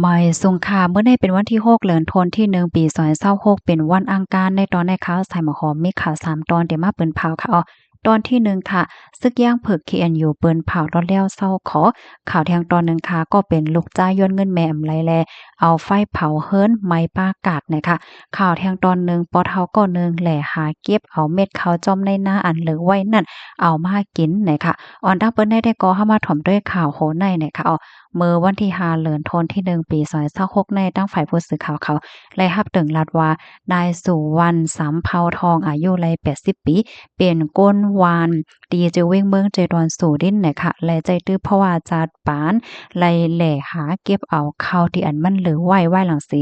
ໝາຍສົງຄາມ ມື້ນີ້ເປັນວັນທີຫົກ ເດືອນທັນວາ ປີສອງພັນຊາວຫົກ ເປັນວັນອັງຄານ. ໃນຕອນນີ້ ຂ່າວສາຍໝາກຫອມມີຂ່າວສາມຕອນ ທີ່ມາປຶ້ນພາວຄ່ະ. ຕອນທີໜຶ່ງຄ່ະ ສຶກຢ່າງເຜິກ KNU ປຶ້ນພາວລອດແລ້ວຊາວຂໍ. ຂ່າວແທ່ງຕອນໜຶ່ງຄ່ະ ກໍເປັນລູກຊາຍຢວນເງິນແມ່ອຳໄລແລ ເອົາໄຟເຜົາເຮືອນ ໄໝ້ປາກາດນະຄ່ະ. ຂ່າວແທ່ງຕອນໜຶ່ງ ພໍ່ເຖົ້າກໍໜຶ່ງແລຫາເກັບເອົາເມັດເຂົ້າຈ້ອມໃນນາອັນເຫຼືອໄວ້ນັ້ນ ເອົາມາກິນນະຄ່ະ. ອອນຕັ້ງເປີດໃນແດ່ກໍ ເຮົາມາຖອມດ້ວຍຂ່າວໂຫໃນນະຄ່ະ. ເມື່ອວັນທີຫ້າ ເດືອນທັນວາ ປີສອງພັນຊາວຫົກໃນ ທາງຝ່າຍຜູ້ສື່ຂ່າວເຂົາໄດ້ຮັບເຖິງລາດວ່າ ນາຍສຸວັນ ສຳເພົາທອງ ອາຍຸໄລ່ແປດສິບປີ ເປັນຄົນຫວ່ານ ທີ່ເຈວຽງເມືອງ ເຈດອນສຸລິນນະຄ່ະ ແລໃຈຕື້ເພາະວ່າຈາດປານໄລ່ແລ່ຫາເກັບເອົາເຂົ້າທີ່ອັນມັນເຫຼືອໄວ້ ໄວ້ຫຼັງເສ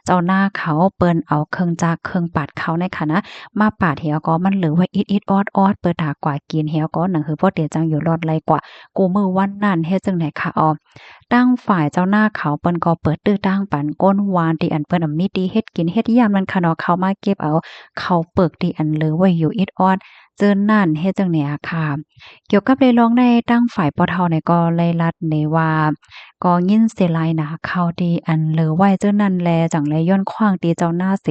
ເຈົ້ານາເຂົາເປັນເອົາເຄື່ອງຈັກເຄື່ອງປາດເຂົ້າໃນຂະນະ ມາປາດແລ້ວກໍມັນເຫຼືອໄວ້ອິດໆອອດໆ ເປີດຕາກວ່າກິນແລ້ວກໍໜັງຫືອພໍເຕຈັ່ງຢູ່ລອດໄລ່ກວ່າ ກູ່ມື້ວັນນັ້ນເຮັດຈັ່ງໃດຄ່ະອອ. ທາງຝ່າຍເຈົ້ານາເຂົາເພິ່ນກໍເປີດຕື້ທາງປັນຄົນຫວ່ານ ທີ່ອັນເພິ່ນອຳມີທີ່ເຮັດກິນເຮັດຢາມນັ້ນຄ່ະເນາະ ເຂົ້າມາເກັບເອົາເຂົ້າເປິກທີ່ອັນເຫຼືອໄວ້ຢູ່ອິດອອດ ເຈີນັ້ນເຮັດຈັ່ງໃດອາຄາ. ກ່ຽວກັບເລື່ອງໃນທາງຝ່າຍພໍ່ເຖົ້ານີ້ກໍໄດ້ລັດເນວ່າ ກໍຍິນເສຍລາຍນາເຂົ້າທີ່ອັນເຫຼືອໄວ້ເຈີນັ້ນແລ ຈັ່ງໄດ້ຍ້ອນຂວ້າງທີ່ເຈົ້ານາເສ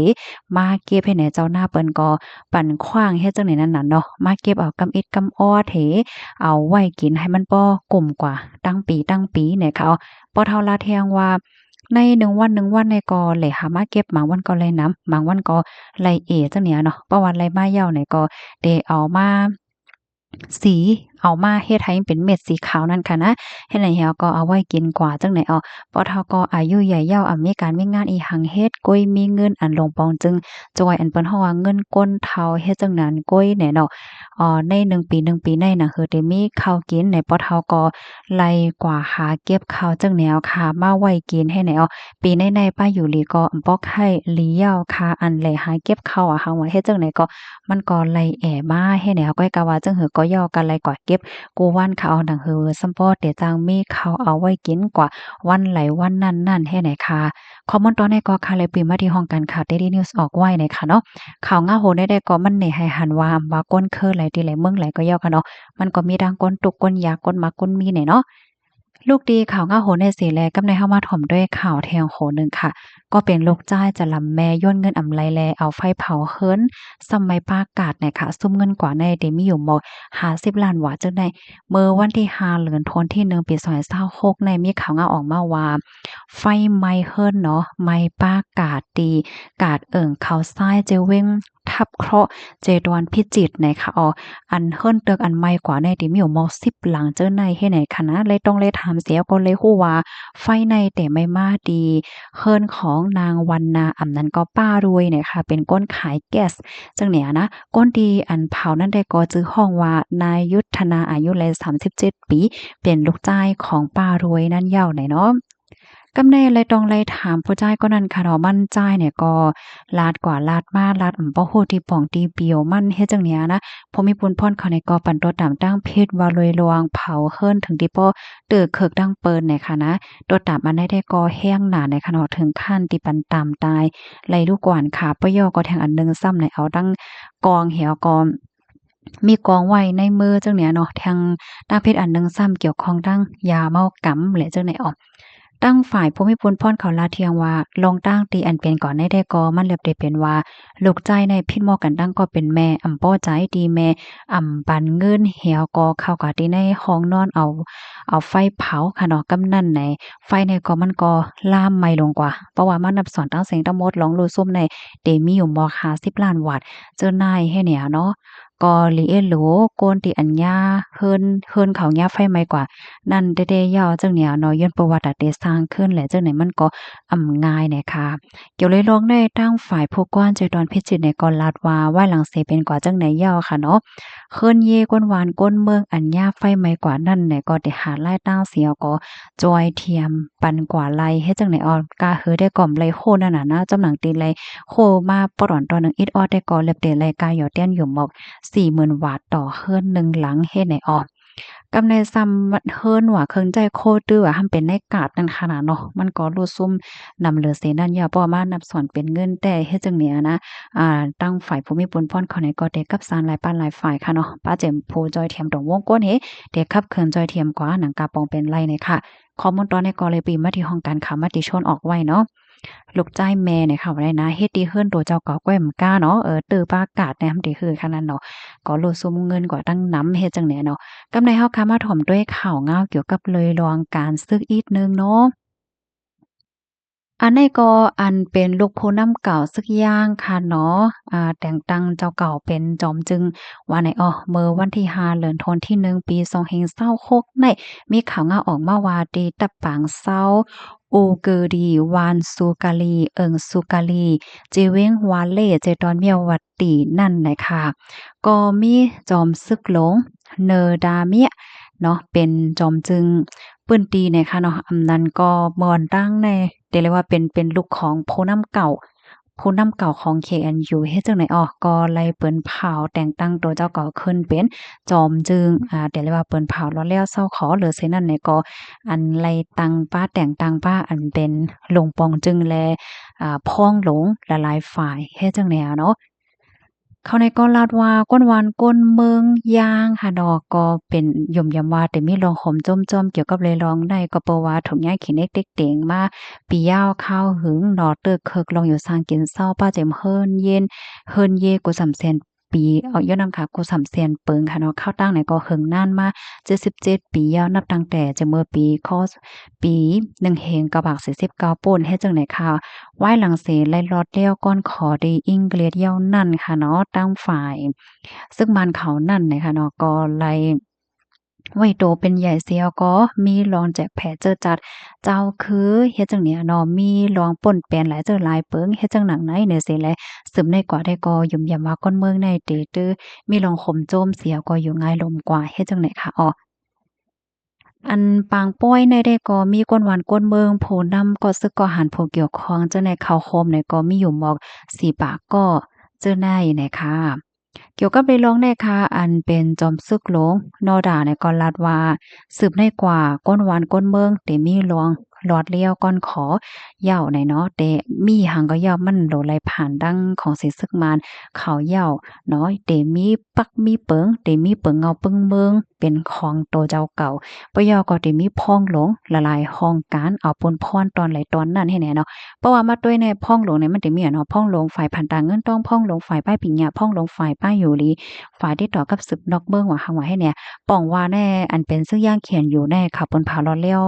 ມາເກັບເຮັດໃຫ້ເຈົ້ານາເພິ່ນກໍປັນຂວ້າງເຮັດຈັ່ງໃດນັ້ນນະເນາະ ມາເກັບເອົາກຳອິດກຳອອດເຫ ເອົາໄວ້ກິນໃຫ້ມັນບໍ່ກຸ້ມກວ່າຕັ້ງປີຕັ້ງປີນະຄ່ະ. ພໍ່ເຖົ້າລາວແທງວ່າ ໃນໜຶ່ງວັນໜຶ່ງວັນນີ້ກໍໄດ້ຫາມາເກັບ ບາງວັນກໍໄດ້ນຳ ບາງວັນກໍໄດ້ເອຈັ່ງນີ້ເນາະ ເພາະວ່າໄດ້ມາແລ້ວນີ້ກໍໄດ້ເອົາມາສີ ເອົາມາເຮັດໃຫ້ມັນເປັນເມັດສີຂາວນັ້ນຄ່ະນະ ເຮັດແລ້ວກໍເອົາໄວ້ກິນກວ່າຈັ່ງໃດເອາະ. ພໍ່ເຖົ້າກໍອາຍຸໃຫຍ່ແລ້ວ ອາ ມີການມີງານອີ່ຫຍັງເຮັດ ກຸ໋້ຍມີເງິນອັນຫຼົງປ່ອງຈຶ່ງ ຈອຍ ອັນເພິ່ນຮ້ອງວ່າເງິນຄົນເຖົ້າເຮັດຈັ່ງນັ້ນກຸ໋້ຍແນ່ເນາະ. ເອີ ໃນໜຶ່ງປີໜຶ່ງປີໃນໜັງຫືອໄດ້ມີເຂົ້າກິນໃນ ພໍ່ເຖົ້າກໍໄລ່ກວ່າຫາເກັບເຂົ້າຈັ່ງແນວຄ່ະ ມາໄວ້ກິນໃຫ້ແນວ. ປີໃນໆ ປ້າຢູ່ຫຼີກໍບໍ່ຄ່ອຍດີແລ້ວຄ່ະ ອັນໄລ່ຫາເກັບເຂົ້າອາ ຫາວ່າເຮັດຈັ່ງໃດກໍມັນກໍໄລ່ແອມາໃຫ້ແນວ ກ້ອຍກະວ່າຈັ່ງຫືອກໍເຍົາະ ກະໄລ່ກວ່າເກັບກູ່ວັນຄ່ະ ເອົາໜັງຫືອຊຳພໍເຕຈັ່ງມີເຂົ້າເອົາໄວ້ກິນກວ່າ ວັນໃດວັນນັ້ນໆ ເຮັດໃດຄ່ະ. ຂໍ້ມູນຕອນນີ້ກໍຂ້າໄດ້ປີມາທີ່ຫ້ອງການຂ່າວ Daily News ອອກໄວ້ນະຄ່ະເນາະ. ຂ່າວງາວໂຫໃນໄດ້ກໍມັນເນໃຫ້ຫັນວ່າ ວ່າຄົນເຄີໄຫຼທີ່ໄຫຼເມືອງໄຫຼກໍເຍົາະຄ່ະເນາະ ມັນກໍມີທັງຄົນທຸກຄົນຍາກ ຄົນມັກຄົນມີແນ່ເນາະ. ລູກທີ່ຂ່າວງາວໂຫໃນເສແລ ກັບໃນເຮົາມາຖອມດ້ວຍຂ່າວແທ່ງໂຫໜຶ່ງຄ່ະ ກໍເປັນລູກຊາຍຈະລຳແມ່ຢວນເງິນອຳໄລແລ ເອົາໄຟເຜົາເຮືອນ ຊຳໄໝ້ປາກາດນະຄ່ະ ສຸມເງິນກວ່າໃນທີ່ມີຢູ່ໝົດຫ້າສິບລ້ານວາດເຈົ້າໃນ. ເມື່ອວັນທີຫ້າ ເດືອນທັນວາ ປີສອງພັນຊາວຫົກໃນ ມີຂ່າວງາວອອກມາວ່າ ໄຟໄໝ້ເຮືອນເນາະ ໄໝ້ປາກາດ ທີ່ກາດເອີ່ງເຂົ້າຊາຍ ເຈວຽງ ທັບເຄາະ ເຈດວນພິຈິດນະຄ່ະ. ອັນເຮືອນຕຶກອັນໃໝ່ກວ່າໃນ ທີ່ມີຢູ່ໝົດສິບຫຼັງເຈົ້າໃນເຮັດໃນຂະນະ ໄດ້ຕ້ອງໄດ້ຖາມແລ້ວກໍໄດ້ຮູ້ວ່າ ໄຟໃນແຕ່ໄໝ້ມາທີ່ເຮືອນຂອງນາງວັນນາ ອຳນັ້ນກໍປ້າລວຍນະຄ່ະ ເປັນຄົນຂາຍແກັສຈັ່ງນີ້ນະ. ຄົນທີ່ອັນເຜົານັ້ນໄດ້ກໍຊື່ຮ້ອງວ່າ ນາຍຍຸດທະນາ ອາຍຸໄດ້ສາມສິບເຈັດປີ ເປັນລູກຊາຍຂອງປ້າລວຍນັ້ນເຍົາະນະເນາະ. ກັບໃນໄດ້ຕ້ອງໄດ້ຖາມຜູ້ຊາຍຄົນນັ້ນຄ່ະເນາະ ມັນຊາຍນີ້ກໍລາດກວ່າລາດມາ ລາດບໍ່ຮູ້ທີ່ປ່ອງທີ່ປິວມັນເຮັດຈັ່ງນີ້ນະ. ຜູ້ມີບຸນພອນເຂົານີ້ກໍປັ່ນຕົວຕາມທາງເພຈວ່າລວຍລວງເຜົາເຮືອນ ເຖິງທີ່ບໍ່ ຕື່ເຄິກດັ່ງເປີນນະຄ່ະນະ. ຕົວຕາມອັນໃດແທ້ກໍແຮງໜານະຄ່ະເນາະ ເຖິງຂັ້ນທີ່ປັນຕາມຕາຍໄຫຼລູກກວານຂາ ປະໂຫຍກກໍແທງອັນໜຶ່ງຊ້ຳໃນ ເອົາຕັ້ງກອງແຮວກໍ ມີກອງໄວ້ໃນມືຈັ່ງນີ້ເນາະ ແທງຕາເພັດອັນໜຶ່ງຊ້ຳ ກ່ຽວຂ້ອງທັງຢາເມົາກຳ ແລະ ຈັ່ງໃດອອກ. ທາງຝ່າຍຜູ້ມີບຸນພອນເຂົາລາດທ່ຽງວ່າ ລອງຕັ້ງທີ່ອັນເປັນກ່ອນໃນແທ້ກໍມັນເລີບໄດ້ເປັນວ່າ ລູກຊາຍໃນຜິດໝໍກັນຕັ້ງກໍເປັນແມ່ ອຳພໍໃຈທີ່ແມ່ອຳປັນເງິນ ແຮວກໍເຂົ້າກະທີ່ໃນຫ້ອງນອນ ເອົາ ເອົາໄຟເຜົາຄ່ະເນາະ. ກຳນັ້ນໃນໄຟໃນກໍມັນກໍລາມໄໝ້ລົງກວ່າ ເພາະວ່າມານັບສ່ວນທັງເສັງທັງໝົດ ລອງຮູ້ຊຸມໃນເຕມີຢູ່ໝໍກຫ້າສິບລ້ານວາດ ເຈົ້ານາຍເຮັດແນວເນາະ. ກໍລີເອໂຫຼ ຄົນທີ່ອັນຍາເຮືອນ ເຮືອນເຂົາຍາໄຟໄໝ້ກວ່ານັ້ນແທ້ໆ ເຍົາະຈັ່ງແນວເນາະ ຍ້ອນປະຫວັດຕາເຕສ້າງຂຶ້ນແຫຼະ ຈັ່ງໃດມັນກໍອຳງ່າຍນະຄ່ະ. ກ່ຽວເລື່ອງໃນທາງຝ່າຍຜູ້ກວານເຈດອນພິຈິດໃນກໍລາດວ່າ ວາຍຫຼັງເສເປັນກວ່າຈັ່ງໃດເຍົາະຄ່ະເນາະ ເຮືອນເຢ ຄົນຫວານຄົນເມືອງອັນຍາໄຟໄໝ້ກວ່ານັ້ນແຫຼະ ກໍໄດ້ຫາລາຍຕ່າງເສຍກໍ ຈອຍທຽມປັນກວ່າໄລ່ ເຮັດຈັ່ງໃດອອກ ກະເຮີໄດ້ກໍໄດ້ໂຄນັ້ນນະ ຈຳໜັງຕີໄລ່ໂຄມາປອດອນຕອນໜຶ່ງອິດອອດໄດ້ກໍເລັບເຕໄລ່ກາຢໍ້ແຕ່ນຢູ່ໝອກສີ່ໝື່ນວາດຕໍ່ເຮືອນໜຶ່ງຫຼັງເຮັດໃດອອກ. ກຳໃນຊ້ຳເຮີນວ່າເຄື່ອງໃຊ້ໂຄດ ຫຼືວ່າຫ້າມເປັນນາຍກາດນັ້ນຂະໜາດເນາະ ມັນກໍຫຼຸດຊຸ່ມນຳເຫຼືອເສຍນັ້ນຢ່າ ເພາະວ່າມານັບສ່ວນເປັນເງິນແຕ່ເຮັດຈັ່ງນີ້ນະ ອ່າ ທາງຝ່າຍຜູ້ມີບຸນພອນເຂົານີ້ກໍໄດ້ກັບສານຫຼາຍປານຫຼາຍຝ່າຍຂະເນາະ ປະເຈັນຜູ້ຈ່ອຍຖຽມຕົງວົງກົ້ນເຮ ໄດ້ຂັບເຄື່ອນຈ່ອຍຖຽມກວ່າໜັງກາປອງເປັນໄລນີ້ຂະ. ຂໍ້ມູນຕອນນີ້ກໍເລີຍປີມາທີ່ຫ້ອງການຂ່າວມະຕິຊົນອອກໄວ້ເນາະ. ລູກຊາຍແມ່ນີ້ເຂົາໄດ້ນະ ເຮັດທີ່ເຮືອນໂຕເຈົ້າເກົ່າແກ້ມກ້າເນາະ ເອີ ຕື້ປາກາດແນມທີ່ຄືຂະນັ້ນເນາະ ກໍລົດຊຸ່ມເງິນກວ່າຕັ້ງນຳ ເຮັດຈັ່ງໃດເນາະ. ກຳໃນເຮົາຄະມາຖົມດ້ວຍຂ່າວງາວກ່ຽວກັບເລີຍລອງການສຶກອີກໜຶ່ງເນາະ. ອັນນີ້ກໍອັນເປັນລູກຜູ້ນຳເກົ່າຊຶກຢ່າງຄະເນາະ ອາ ແຕ່ງຕັ້ງເຈົ້າເກົ່າເປັນຈອມຈຶ່ງວ່າໃນ ເອີ ເມື່ອວັນທີຫ້າ ເດືອນທັນວາທີໜຶ່ງ ປີສອງພັນຊາວຫົກໃນ ມີຂ່າວງາວອອກມາວ່າ ທີ່ຕັບປາງເຊົາ ອູເກີດີ ວານຊູກາລີ ເອີງຊູກາລີ ເຈເວັງວາເລ ເຈຕອນມຽວວັດຕີນັ້ນນະຄະ ກໍມີຈອມຊຶກຫຼົງ ເນີດາເມຍເນາະ ເປັນຈອມຈຶ່ງພື້ນທີ່ນະຄະເນາະ. ອັນນັ້ນກໍເມື່ອວັນຕ່າງໃນ ເດເລຍວ່າເປັນ ເປັນລູກຂອງຜູ້ນຳເກົ່າ ຜູ້ນຳເກົ່າຂອງ KNU ເຮັດຈັ່ງໃດ ອອ ກໍໄລ່ເປີ້ນເຜົາແຕ່ງຕັ້ງໂຕເຈົ້າເກົ່າຂຶ້ນເປັນຈອມຈຶ່ງ ອາ ເດເລຍວ່າເປີ້ນເຜົາລອດແລ້ວເຊົາຂໍ ຫຼືເຊັ່ນນັ້ນແຫຼະ ກໍອັນໄລ່ຕັ້ງປະ ແຕ່ງຕັ້ງປະ ອັນເປັນຫຼົງປອງຈຶ່ງ ແລະ ອາ ພອງຫຼົງຫຼາຍໆຝ່າຍ ເຮັດຈັ່ງໃດເນາະ. ເຂົາໃນກໍລາດວ່າ ກົ້ນວານກົ້ນເມືອງຢ່າງຫາດອກ ກໍເປັນ ຢ້ອມຢາມວ່າ ແຕ່ມີລອງໂຮມໂຈມຈອມກ່ຽວກັບເລື່ອງລອງໃນ ກໍເພາະວ່າທຸກຍາກຂີ້ເໜັກເຕັກເຕັງມາ ປີຍາວຄາວຫຶງເນາະ ເຕີກເຄີກລອງຢູ່ສ້າງກິນເຊົາ ປະເຈັນເຮືອນເຢັນ ເຮືອນເຢ ກູສຳແສນປີ ເອົາ ຍ້ອນນຳຂາ ກູສຳແສນເປິງຂະເນາະ. ຄາວຕັ້ງໃນກໍເຫິງນານມາ ເຈັດສິບເຈັດປີຍາວ ນັບຕັ້ງແຕ່ຈະເມື່ອປີ ຄ ປີໜຶ່ງພັນເກົ້າຮ້ອຍສີ່ສິບເກົ້າ ໂປ້ນ ເຮັດຈັ່ງໃດຄະ ວາຍຫຼັງເສໄລ່ລອດແລ້ວກ່ອນຂໍທີ່ອັງກິດຍາວນັ້ນຄະເນາະ ທາງຝ່າຍ ຊຶກມານເຂົານັ້ນນະຄະເນາະ ກໍໄລ່ໄຫວ້ໂຕເປັນໃຫຍ່ເສຍ ກໍມີລອງແຈກແພະເຈີຈັດ ເຈົ້າຄືເຮັດຈັ່ງນີ້ເນາະ ມີລອງປົນແປນຫຼາຍເຈີຫຼາຍເປິງ ເຮັດຈັ່ງໜັງໃນແນວເສແລະ ສືບໃນກວ່າໄດ້ກໍຢ້ອມຢາມວ່າ ກ້ອນເມືອງໃນເຕຕື້ ມີລອງໂຮມໂຈມເສຍ ກໍຢູ່ງ່າຍລົມກວ່າ ເຮັດຈັ່ງໃດຄະ ອໍ. ອັນປາງປ້ອຍໃນໄດ້ກໍມີກ້ນວານກົ້ນເມືອງ ຜູ້ນຳກໍຊຶກກໍຫັນ ຜູ້ກ່ຽວຂ້ອງເຈົ້າໃນເຂົ້າໂຮມໃນກໍມີຢູ່ໝອກສີ່ປາກກໍເຈົ້າໃນນະຄະ. ກ່ຽວກັບເລື່ອງລອງໃນຄະ ອັນເປັນຈອມຊຶກຫຼົງ ໂນດາໃນກໍລາດວ່າ ສືບໃນກວ່າ ກົ້ນວານກົ້ນເມືອງ ເຕມີລອງລອດລ້ຽວກ່ອນຂໍ ເຍົາໃນເນາະ ເຕມີຫຍັງກໍເຍົາ ມັນໂລໄລຜ່ານດັ່ງຂອງສີຊຶກມານ ເຂົາເຍົາເນາະ ເຕມີປັກມີເປິງ ເຕມີເປິງເງົາປຶ້ງເມືອງ ເປັນຂອງໂຕເຈົ້າເກົ່າ ປະເຍົາກໍເຕມີພອງຫຼົງ ຫຼາຍໆຫ້ອງການ ເອົາປຸນພອນຕອນໃດຕອນນັ້ນໃຫ້ແນ່ເນາະ. ເພາະວ່າມາດ້ວຍໃນພອງຫຼົງນີ້ ມັນເຕມີອະເນາະ ພອງຫຼົງຝ່າຍພັນຕາເງິນທອງ ພອງຫຼົງຝ່າຍປ້າຍປີຍະ ພອງຫຼົງຝ່າຍປ້າຍຢູ່ດີ ຝ່າຍຕິດຕໍ່ກັບສືບນອກເມືອງວ່າ ຫາງວ່າໃຫ້ແນ່ ປ້ອງວ່າແນ່ ອັນເປັນຊຶກຢ່າງຂຽນຢູ່ໃນ ເຂົາເປັນຜາລອດແລ້ວ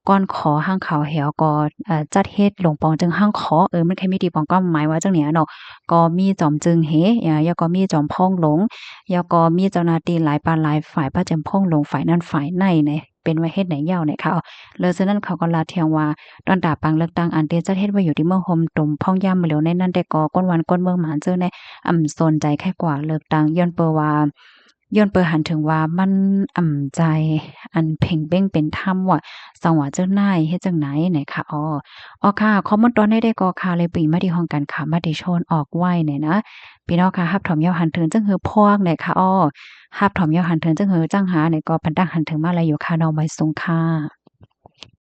ກ່ອນຂໍຫ້າງເຂົາແຮວກໍ ເອີ ຈັດເຮັດຫຼົງປອງຈຶ່ງຫ້າງຂໍ ເອີ ມັນເຄີຍມີທີ່ປອງຄວາມໝາຍວ່າຈັ່ງນີ້ເນາະ ກໍມີຈອມຈຶ່ງເຮ ແລ້ວກໍມີຈອມພອງຫຼົງ ແລ້ວກໍມີເຈົ້າໜ້າທີ່ຫຼາຍປານຫຼາຍຝ່າຍ ປະຈຳພອງຫຼົງຝ່າຍນັ້ນຝ່າຍໃນ ເປັນວ່າເຮັດໃນເຍົາໃນເຂົາ ແລ້ວສະນັ້ນເຂົາກໍລາດທ່ຽງວ່າ ຕອນຕາປາງເລືອກຕັ້ງ ອັນທີ່ຈັດເຮັດໄວ້ຢູ່ທີ່ເມືອງຫົມຕຸມ ພອງຍາມມື້ຫຼຽວໃນນັ້ນແຕ່ກໍ ກ້ນວານກ້ນເມືອງມາເຈີໃນ ອຳສົນໃຈໄຂກວ່າເລືອກຕັ້ງ ຍ້ອນເປີວ່າ ຍ້ອນເປີຫັນເຖິງວ່າມັນອຳໃຈ ອັນເພັງເບັງເປັນທຳວ່າ ສັງວ່າເຈົ້ານາຍເຮັດຈັ່ງໃດນະຄະ ອໍ. ອໍ ຄ່ະ ຂໍ້ມູນຕອນໃດໄດ້ກໍຄ່ະ ແລະ ປີມາທີ່ຫ້ອງການຂ່າວມະຕິຊົນອອກໄວ້ນີ້ນະ ພີ່ນ້ອງຄ່ະ ຮັບຖອມເຍົາຫັນເຖິງຈຶ່ງຮືພວກນະຄະ ອໍ ຮັບຖອມເຍົາຫັນເຖິງຈຶ່ງຮືຈ້າງຫານີ້ກໍ ປັນຕັ້ງຫັນເຖິງມາໄດ້ຢູ່ຄ່ະ ນ້ອງໄວ້ສູງຄ່ະ.